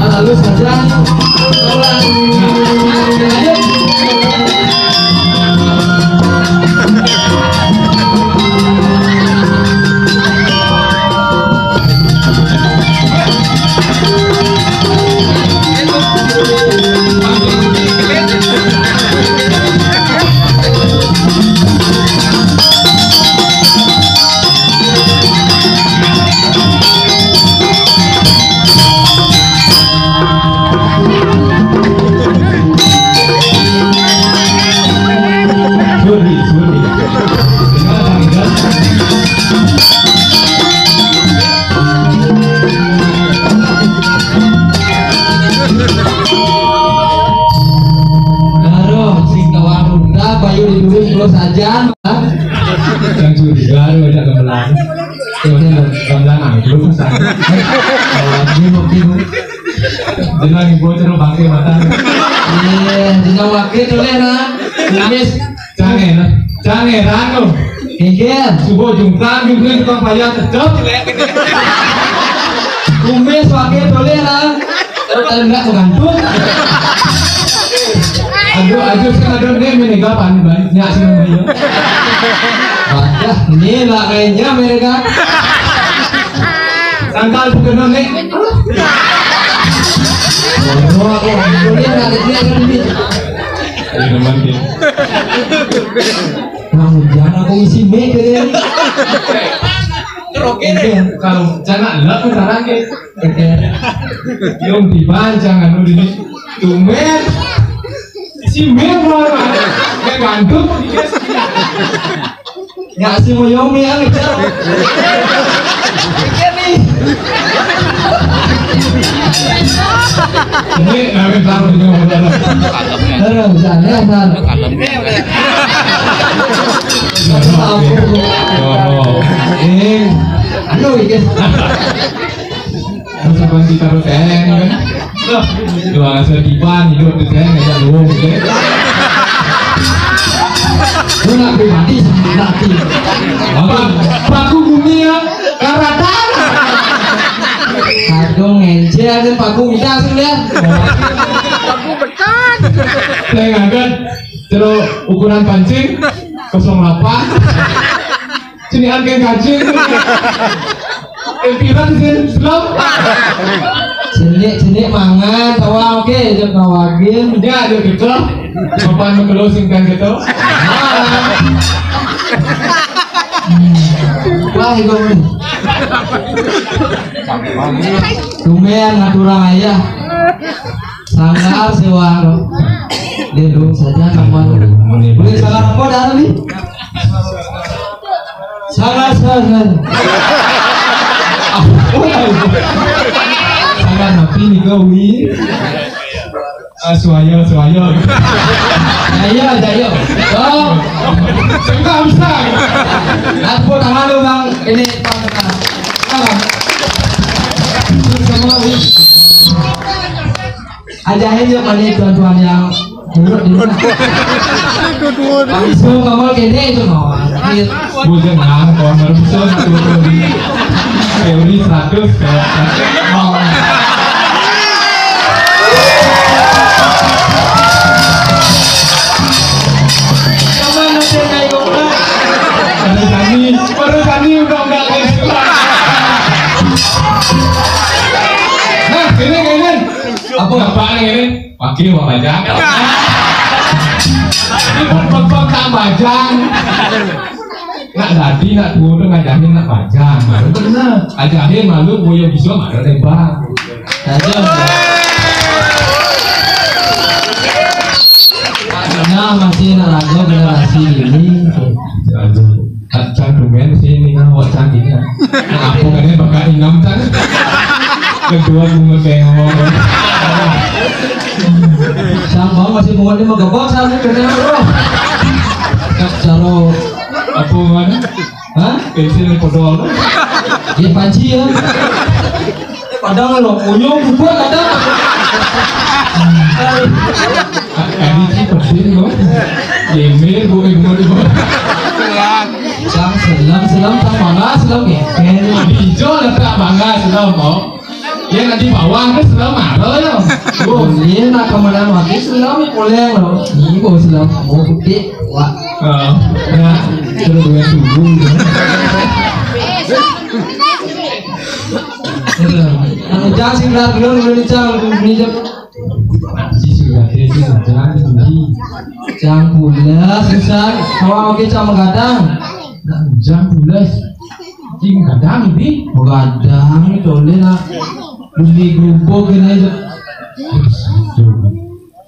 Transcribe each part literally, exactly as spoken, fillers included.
Nah, lalu saja. Nah, lanjut. Sorry, sorry. Baru sing kawan udah, payu di dulu terus aja. Yang curiga lu ajak gamelan. Itu gamelan angklung sana. Bingung, bingung. Dia lagi bocor bangke mata. Iya, dia wakil tulis nah. Kumis. Jangan, jangan rano. Iya. Subuh jungkang juga tukang payah tetep. Kumis wakil tulis nah. Terus kalau enggak mengantuk. Aduh, aduh, saya aduh, ini meninggal pan banyak sih namanya. Wah, ini lah kayaknya mereka. Tanggal bukan nih. Oh, aku kuliah ada dia kan ini. Ini teman dia. Nah, jangan aku isi mic deh. Oke, kalau jangan lah putaran ke. Yung di ban jangan dulu ini. Tumben. Si mic mau, mau ngantuk. Ya, si Moyomi yang ngejar. Ini nih. Ini namanya taruh di rumah. Terus, aneh, Sar. Kalem ya, udah. Taruh. Eh, anu, iki. Terus apa yang ditaruh teng, kan? Loh, doa sedipan hidup di teng, ngajak luwung, gitu. Lu nak pribadi, nanti. Apa? Paku bumi ya, karatan. Aduh, ngencer kan paku kita asli ya. Paku beton. Saya ngangkat, terus ukuran pancing, kosong delapan. Sini angke kancing. Empiran sih, belum. Sini, sini mangan, tawa oke, jam nawagin. Ya, aduh gitu. Sopan closing kan gitu. Wah, itu. Tumben ngaturang ayah. Sangar sewa. Dia dong saja kapan. Boleh sangar apa dah ni? Sangar, sangar. Sangar napi ni kau ni? Ah, suaya, suaya. Ayo, ayo. Oh. Sengkak besar. Aku tangan lu bang. Ini bang. Salam. Terus sama lu. Ajahin yuk, ini tuan-tuan yang duduk di rumah. Langsung ngomong gini itu mau. Bujang lah, kalau baru bisa turun. Teori seratus, ya. Oh. Kamu nanti naik umrah. Baru tadi, baru tadi udah nggak kayak sekolah. Nah, ini kayaknya. Apa? Apa ini? Pakai wak bajang. Ini pun pekak bajang. Nak tadi nak turun ngajahin nak bajang. Benar. Ajahin malu boyo bisa malu tembak. Aduh. Nah, masih nak lagu generasi ini. Aduh. Can tumen sini ngawak cantiknya. Nah, aku kan bakal inam can. Kedua bunga kengong. Sama masih bunga dia menggebak sama kena bro. Cak caro. Apa mana? Hah? Pensil podol. Dia panci ya. Kadang lo, unyung bubur kadang. Ini sih penting loh. Yemir, bu, ibu, ibu. Sang selam, selam, sang bangga, selam ngepel. Hijau letak bangga, selam, kok. Ya, nanti bawang tuh selam apa ya? Oh, iya, nak kemana lagi selam, boleh lo. Ini bawa selam, mau putih, wah. Oh, ya. Terus gue tunggu. Nah, jangan sih, benar, benar, benar, jangan, benar, jangan. Aji sudah ada di hujan tinggi. Cang pulas, susah. Kawan oke, cang menggadang. Nak hujan pulas. Cing gadang ini. Menggadang, toleh nak. Beli kerupuk ini aja.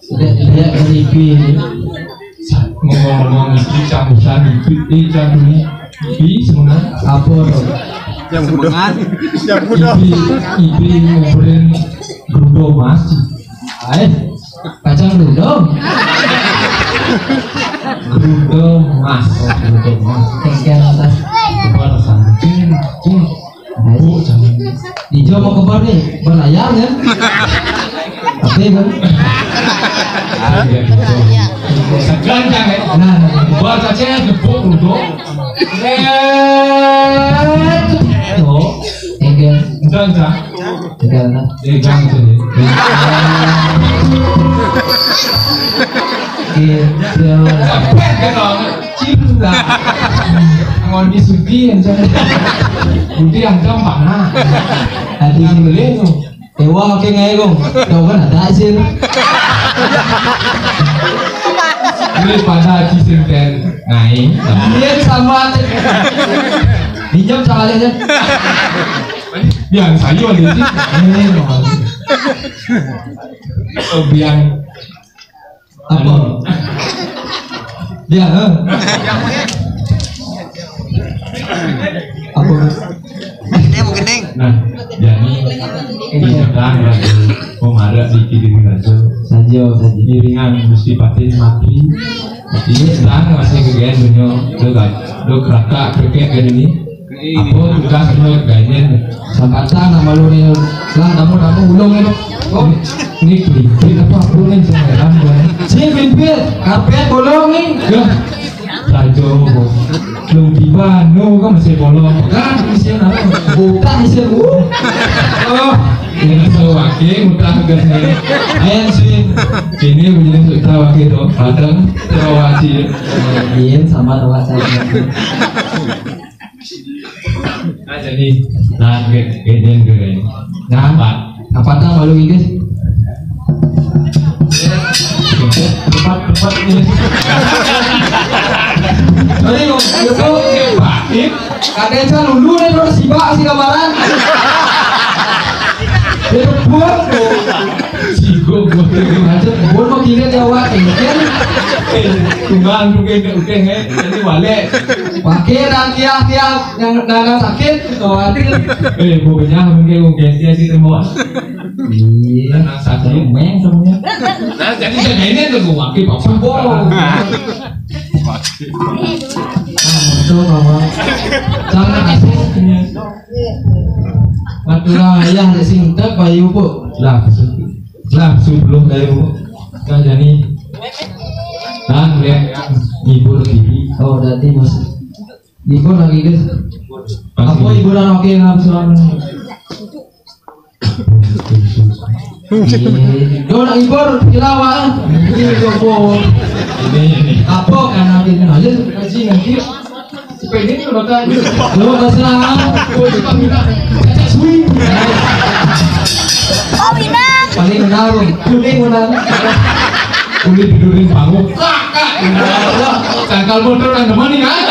Tidak, tidak, dari P. Ngomong-ngomong, iki cang hujan, iki, iki cang ini. Iki sebenarnya. Apa tuh? Yang muda. Semangat. Yang muda. Iki, iki ngobrolin Bruno Mas. Ae, kacang dulu. Grudo Mas. Oh, Grudo Mas. Kengkeng atas. Kebar samping. Cing. Ayo, jangan. Ijo mau kebar nih, berlayar ya. Tapi kan. Segan kan ya? Nah, buat aja gebuk Grudo. Eh, tuh. Enggak. Enggak, enggak. Enggak, enggak. Eh, jangan sini. Gitu. Cepet kan, Om? Cinta. Mau disugi, yang jangan. Budi yang gampang, nah. Hati yang beli tuh. Ewa, oke, nggak, Gong? Tahu kan ada hasil. Ini pada haji sinten. Nah, ini. Iya, sama aja. Pinjam sama aja. Biar saya aja sih. Ini mau. Oh, biar apa? Dia, eh? Apa? Dia mau gending. Nah, jadi ini kan lagu pemarek di kiri raja. Saja, saja. Iringan Gusti Patih mati. Ini sedang masih kegiatan dunia. Lo gak, lo kerata, kekek kayak ini. Apa tugas lo gajian? Sambatan nama lu nih. Lah, kamu, kamu ulung nih. Oh, ini kelipit apa, apa nih, saya heran gue. Sini kelipit, karpet bolong nih. Ya, rajo. Lu tiba, nu kan masih bolong. Kan, isinya apa? Bukan, isinya, uh. Oh, ini saya wakil, udah tugas nih. Ayan, sih. Ini punya cerita wakil tuh. Padahal, terowasi. Iya, sama terowasi. Nah, jadi, nah, ge-, gedean, gedean. Nah, apa? Apa tau malu ini? Tempat, tempat ini. Sorry, Bang. Ya, Bang. Pak, ini. Kadang saya lulu nih, terus sibak si kamaran. Dia buat, Bang. Sibuk, Bang. Macam, Bang, mau gila dia awak, kan? Eh, tunggang, tunggang, tunggang, eh. Nanti balik. Pakai dan tiap-tiap Yang nanang sakit, khawatir. Eh, pokoknya mungkin mungkin dia sih semua. Iya. Nanang sakit. Meng semuanya. Nah, jadi saya ini tuh mau pakai apa? Sumpah. Nah, itu mama. Jangan asik. Madura ayah sing tak bayu, Bu. Lah, lah, sebelum kayu. Kan jadi, nah, lihat, hibur diri. Oh, berarti masih. Libur lagi, guys. Apa hiburan oke, nggak bisa. Iya. Yo, nak libur, kira apa? Ini jopo. Ini, ini. Apa kan nanti aja ngaji nanti. Sepeda ini lo kan. Lo masalah. Oh, itu kan minta. Caca sui. Oh, Minang. Paling menarung. Kuning menang. Kulit tidurin bangun. Tangkal motor nang demen nih, kan?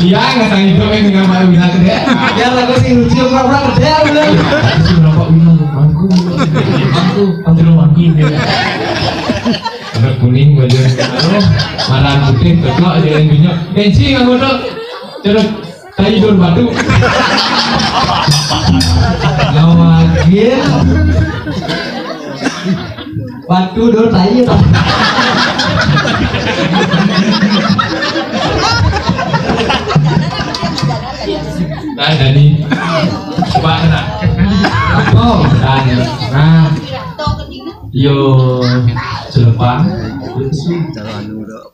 Iya, nggak tanggung jawab yang dengan Pak Wina gede. Ya, lagu sing lucu, pura-pura gede, bener. Sudah Pak Wina, mangku. Mangku, mangku, mangku. Ada kuning, baju. Aduh, warna putih, cocok aja yang punya. Bensin nggak motor. Terus, tai don batu. Lawan dia. Batu dor tai, ya, Pak. Nah, jadi, coba kena. Apa? Yo, selepan.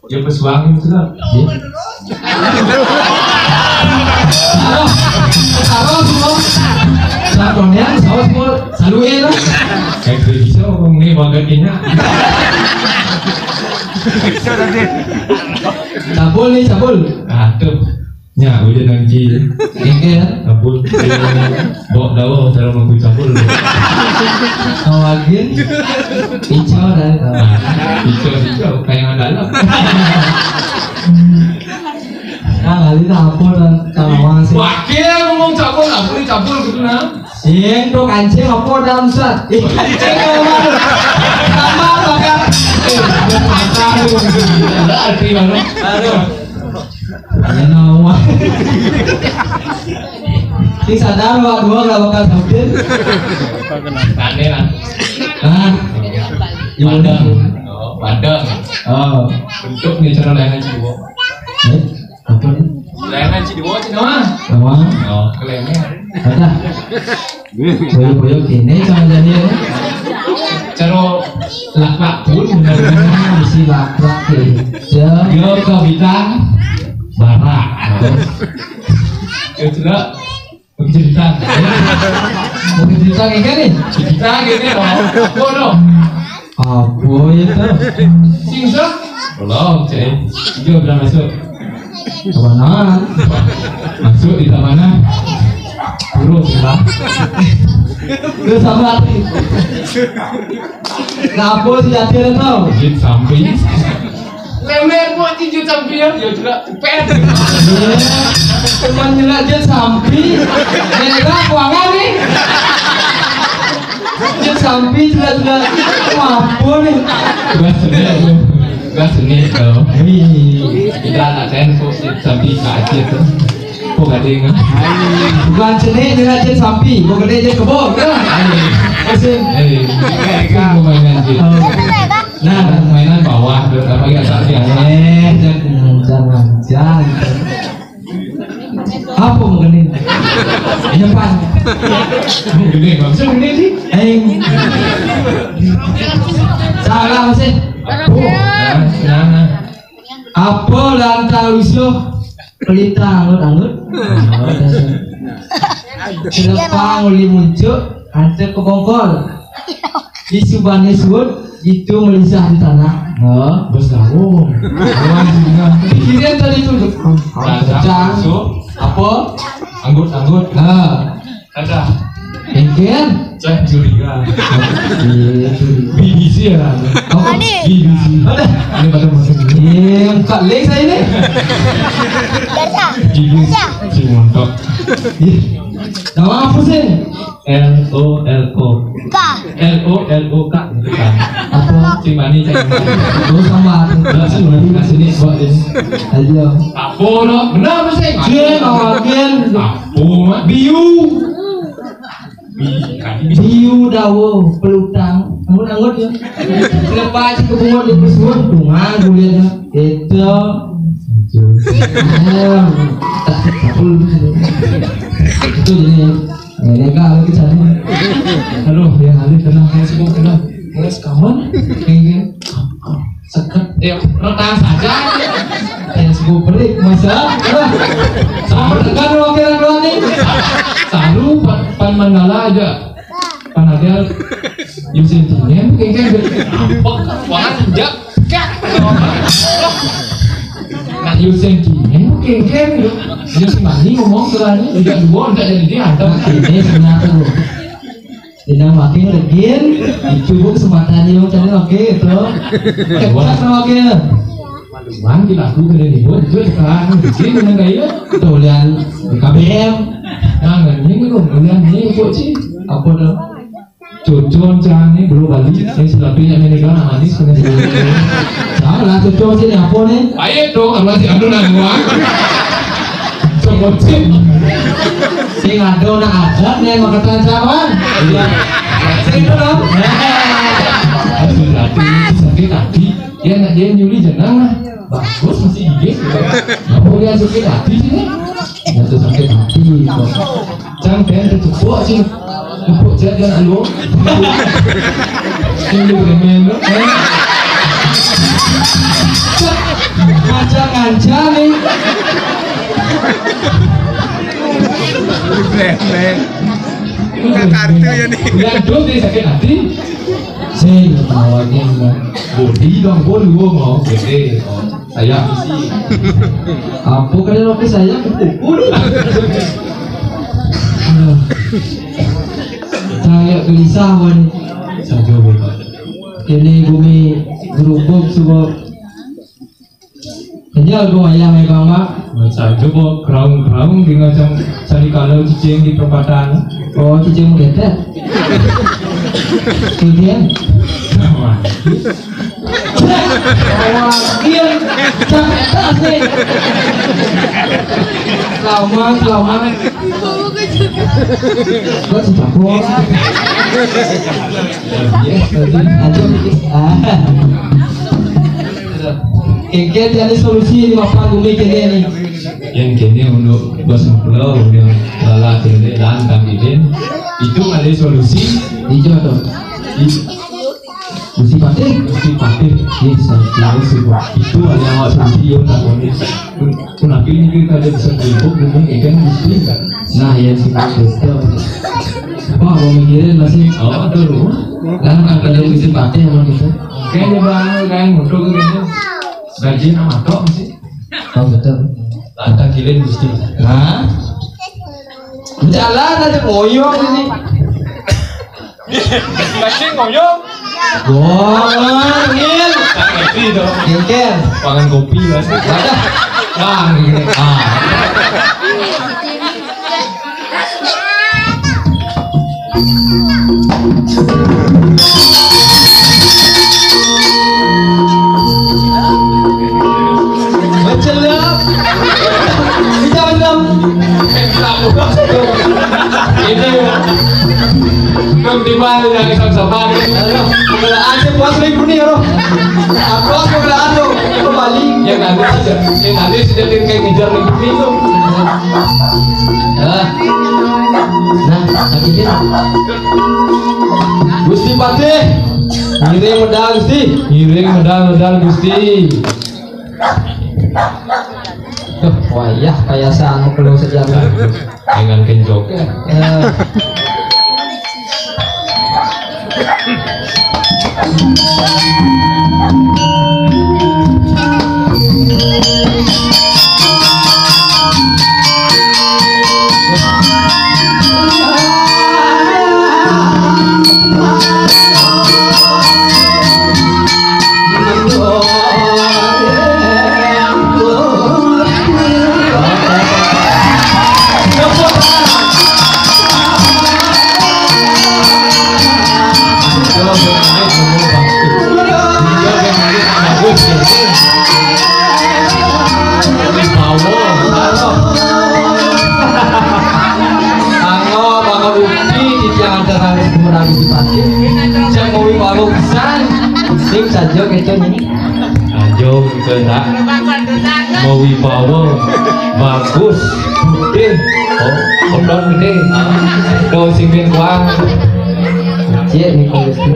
Yo, pesuang itu lah. Yo. Taruh, taruh semua. Satu ni, semua, semua. Selalu eh lah. Kayak bisa orang ni bangga kena. Cabul ni, cabul. Ah, tu. Nya, udah nanti. Ini ya. Cabul. Bawa dawa dalam aku cabul. Kau lagi? Hijau dah. Hijau, hijau. Kayak dalam. Nah, kali dah apa dah? Kalau orang sih. Wakil ngomong cabul, apa ni cabul gitu nah? Sing tu kancing apa dah, Ustaz? Eh, kancing apa? Tambah bakar. Eh, bakar tu. Dah, arti mana? Aduh. Ini nama. Si sadar awak dua kalau bakal sampai. Tadi lah. Ah. Padang. Oh, padang. Oh. Bentuk ni cara lain aja dua. Eh, apa ni? Lain aja dua sih nama. Nama? Oh, kalian ni. Ada. Boyo-boyo kene cara jadi ya. Cara laklak pun benar-benar mesti laklak ke. Ya. Yo ke bintang barak. Yo tidak. Cerita. Cerita kayak gini. Cerita gini loh. Bodoh. Apa ya tu? Singsa? Belum, cek. Dia belum masuk. Tabanan. Masuk di tabanan. Terus lah. Dia sama hati. Kenapa si Yatir tu? Jin sampai. Lemer buat tinju sampai ya, dia juga cepet. Teman nyelak dia sampai. Mereka kuangan ni. Dia sampai jelas-jelas. Apa ni? Gua seni tu. Gua seni tu. Hei. Kita nak tempo sampai kat Aceh tu. Kok gak ada yang. Bukan seni dia nak jadi sampai. Kok gede dia kebun ke? Ayo. Kasih. Eh, kamu mainan je. Oh. Nah, mainan bawah tu apa ya tak dia. Eh, jangan, jangan, jangan. Apa mau gini? Depan. Gini, maksud gini sih? Eh. Salah sih. Apa? Nah, nah, nah. Apa lantaran usuh pelita anggut-anggut? Selepang uli muncuk, antek ke bongkol. Di subane suut, itu melisah di tanah. Ha, bersahur. Pikiran tadi tu. Apa? Anggut-anggut. Ha. Ada. Engken? Saya curiga. Iya, curiga. B B C ya? Apa? Ani. B B C. Ada. Ini pada masuk. Iya, empat link saya ni. Biasa. B B C. Biasa. Si montok. Iya. Nama apa sih? L O L O. K. L O L O K. Apa? Si mani cak. Oh, sama. Enggak sih, mani kasih ni buat ini. Ayo. Apa no? Benar apa sih? Jen, agen. Apa mah? Biu. Biu dawa pelutang. Anggut-anggut ya. Lepas ke bungut dia bersuah, bunga kuliahnya. Itu. Itu. Eh, tak, tak perlu. Itu jadi. Ini kan aku cari. Halo, ya, halo, kenal, saya sebut kenal. Mulai sekaman, kayaknya. Seket, ya, retas saja. Yang sebut berik, masa? Sama tekan wakil dua ni. Saru pan, pan mandala aja. Pan ada Yusin Tingen, kayaknya. Apa? Wah, sejak. Nah, Yusin Tingen, kayaknya. Yusin Mani ngomong ke Rani, udah dua, udah jadi dia, ada. Ini sebenarnya. Dina makin regin, itu bu kesempatan yang tadi oke itu. Cepat sama oke. Maluan kita aku kena dibuat itu sekarang regin dengan gaya. Tulian di K B M. Nah, ini kan tulian ini kok sih? Apa tuh? Cucun cang ni belum balik. Saya sudah punya menikah nak manis kena dulu. Salah cucun sini apa ni? Ayo dong, kalau si anu nak buang. Cocok. Sing ado nak ajak nih, mau kata siapa? Iya. Sing itu dong. Sudah itu sakit hati. Dia nak dia nyuli jenang lah. Bagus masih gigit. Apa dia sakit hati sini? Jatuh sakit hati. Cang pen tercepuk sih. Empuk jat kan anu. Ini remen lo. Macam ngancam ni. Remen. Bukan kartu ya nih. Yang dulu dia sakit hati. Sing, awalnya bodi dong, bodi gua mau gede. Saya isi. Apa kalian pakai saya? Bodi. Aduh. Saya gelisah wan. Saja, Bu. Ini bumi gerubuk semua. Kenyal ku wayah, eh, Bang Mak. Saja, Bu, keraung-keraung di ngajang cari kalau cicing di perempatan. Oh, cicing getek. Kemudian. Sama. Wah, iya. Cak, tas nih. Selamat, selamat. Kok sejak kok? Iya, tadi aja. Ah. Kengket jadi solusi di mapan bumi kene nih. Yang kene untuk bos pulau, udah lala kene dan kang Didin. Itu ada solusi. Hijau tuh. Gusti Patih, Gusti Patih. Iya, saya tahu sih, Pak. Itu hanya awak sendiri yang takoni. Kenapa ini kita ada bisa beribuk dengan ikan Gusti kan? Nah, ya sih, Pak, betul. Wah, mau mikirin masih. Oh, aduh. Kan ada Gusti Patih sama kita. Kayaknya bang, kayak mutu gitu. Gaji nama tok masih. Oh, betul. Lantak kilin Gusti. Hah? Jalan aja ngoyong ini. Masih ngoyong. Wah, Ngil. Ngerti dong. Ngil. Pangan kopi, Mas. Wadah. Wah, gini. Ah. Mencelep. Kita mencelep. Ini ya. Kau di mana yang sama-sama? Kalau aja puas lagi punya, roh. Aku aku kalau anu kembali. Yang nanti aja. Yang nanti sudah kayak ngejar lagi itu. Nah, nah, lagi dia. Gusti Patih. Ngiring medal, Gusti. Ngiring medal, medal, Gusti. Duh, wayah kayak sanggup kalau sejarah. Dengan kenjok. Eh. Anggo, anggo bukti titiang acara harus menang di Pati. Cek mau wibawa pisan. Sing saja gitu nih. Ajo, kita nak mau wibawa bagus, putih. Oh, kodon gede. Tuh sing kuat. Cek nih kalau gitu.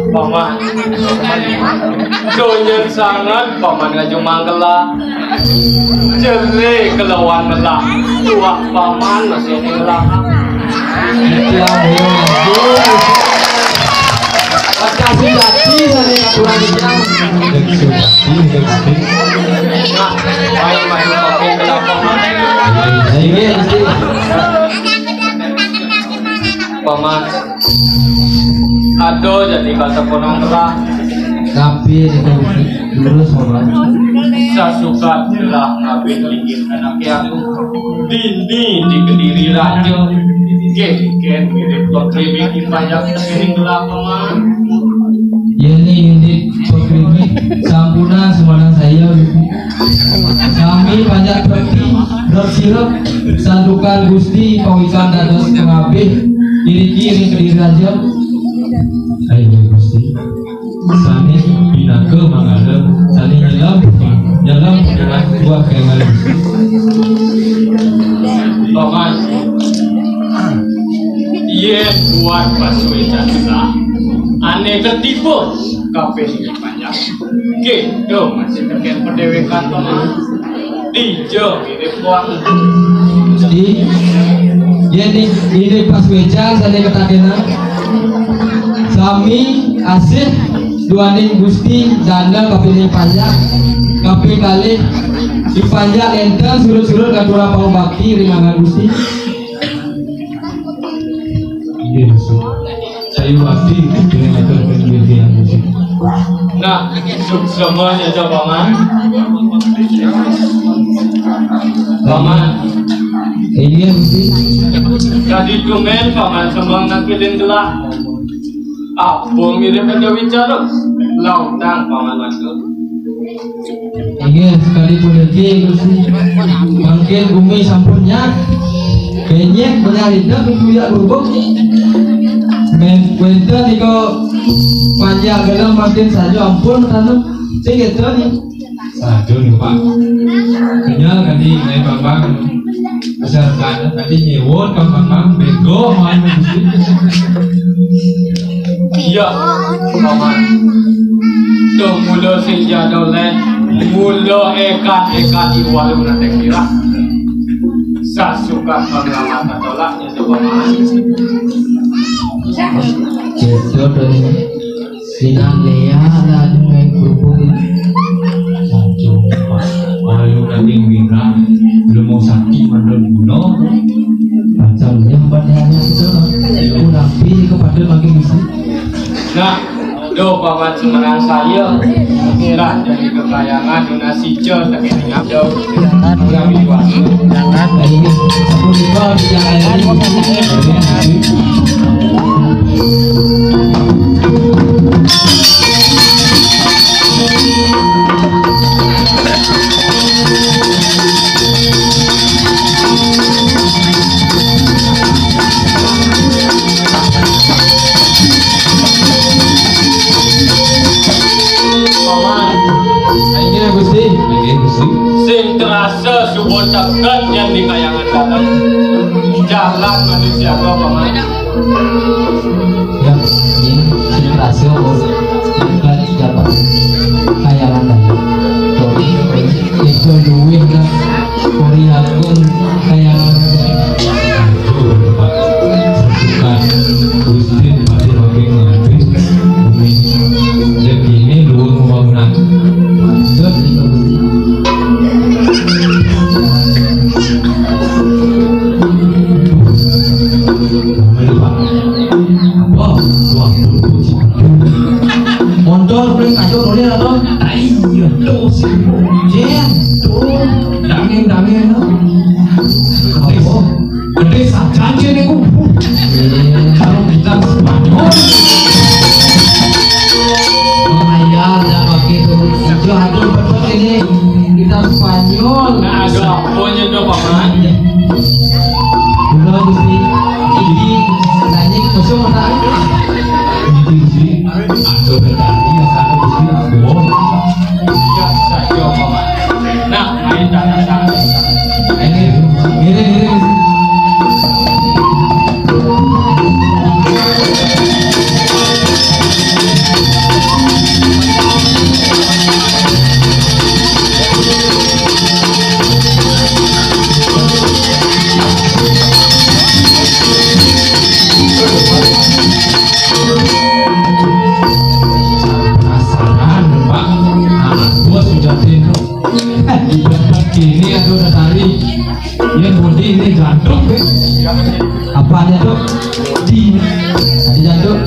Paman. Donyen sangat paman ngaju manggela. Jele kelawan melah. Tuah paman masih ngelah. Itu yang ayo. Kasih hati dari aturan yang. Nah, main-main pakai gelah paman. Ini mesti. Paman. Aduh, jadi kata ponong lah. Tapi itu terus orang. Sasuka jelah ngabih linggih anak aku. Dini di Kediri Raja. Gen, gen, mirip Tuan Kribi kita yang sering gelap, Paman. Ya nih, ini Tuan Kribi. Sampuna semanang saya gitu. Kami banyak berarti bersirep sandukan Gusti pawikan dados pengabih. Iriki ring Kediri Raja. Ayo Gusti. Sane pinaka mangala, sane nyelam, nyelam dengan buah kengal. Paman, Yén buat pasuécan, ané ketipu kabéh panjak. Kéto masih tekén padéwékan, Paman. Dija mirip kuat. Gusti, yén i-, iring pasuécan sané katakénan, sami asih duaning Gusti dana kaping panjak, kaping kalih dipanjak nénten surut-surut ngaturang pangubakti ring Gusti. Inggih, Gusti. Sayuwakti ring atur pangwirtian, Gusti. Nah, suksma nyaja, Paman. Paman. Inggih, Gusti. Kadi tumén Paman semeng nangkilin gelah. Apa mirip ada wicara? Lautang Paman matur. Inggih, sakadi puniki, Gusti. Mangkin gumi sampun nyak. Benyek benyarita kudu yak grubuk. Men wénten nika panjak gelem mangkin saja ampun tanem. Sing kéto ni. Saja ni, Pak. Kenyal tadi naik bambang. Masyarakat tadi nyewot bambang, bego main, Gusti. Iya, Paman. Tuh mula sing jadol, eh. Mula ékat-ékat iwal ulah téh kirah. Sasuka panglamatan tolaknya tuh, Paman. Betul, tuh. Sinan Lea lan ngai kerubung. Saja, Pak. Ayo nanti wira, belum mau sakti mandor guna. Macam yang pada hanya sudah. Ku napi kepada makin isi. Nah, do Paman semenang saya. Lah, jadi kekayangan donasi. Paman. Inggih, Gusti. Inggih, Gusti. Sing terasa suba teken yang di kayangan dalam. Jalan manusia kau, Paman. Ya, ini sing terasa, Bos. Teken jalan kayangan dalam. Jadi, itu luwih lah. Kori Agung kayangan. Aduh, Pak. Bukan. Gusti pasti makin ngadus. Bumi. Rezekine luhur pembangunan. Maksud itu, Gusti. Apa? Wah, wah, wah, wah. Motor paling kacau, boleh atau? Ayo, tuh, sih. Jen, tuh. Dangin, dangin, no. Apa? Gedé sajan sih niku. Kalau kita Spanyol. Menghayal ya pakai itu. Itu ada betul ini. Kita Spanyol. Nah, ada apanya tuh, Paman? Kula Gusti, iki nyanyi musuh ta? Iki Gusti, aduh, tadi ya satu Gusti, aduh. Iya, saja, Paman. Nah, main tanah tangan. Ini, ini, ini, Gusti. Penasaran, Pak. Anak bos sudah tino. Ini aku tertarik. Yang bodi ini jantung, eh. Apa aja tuh? Di, tadi jantung.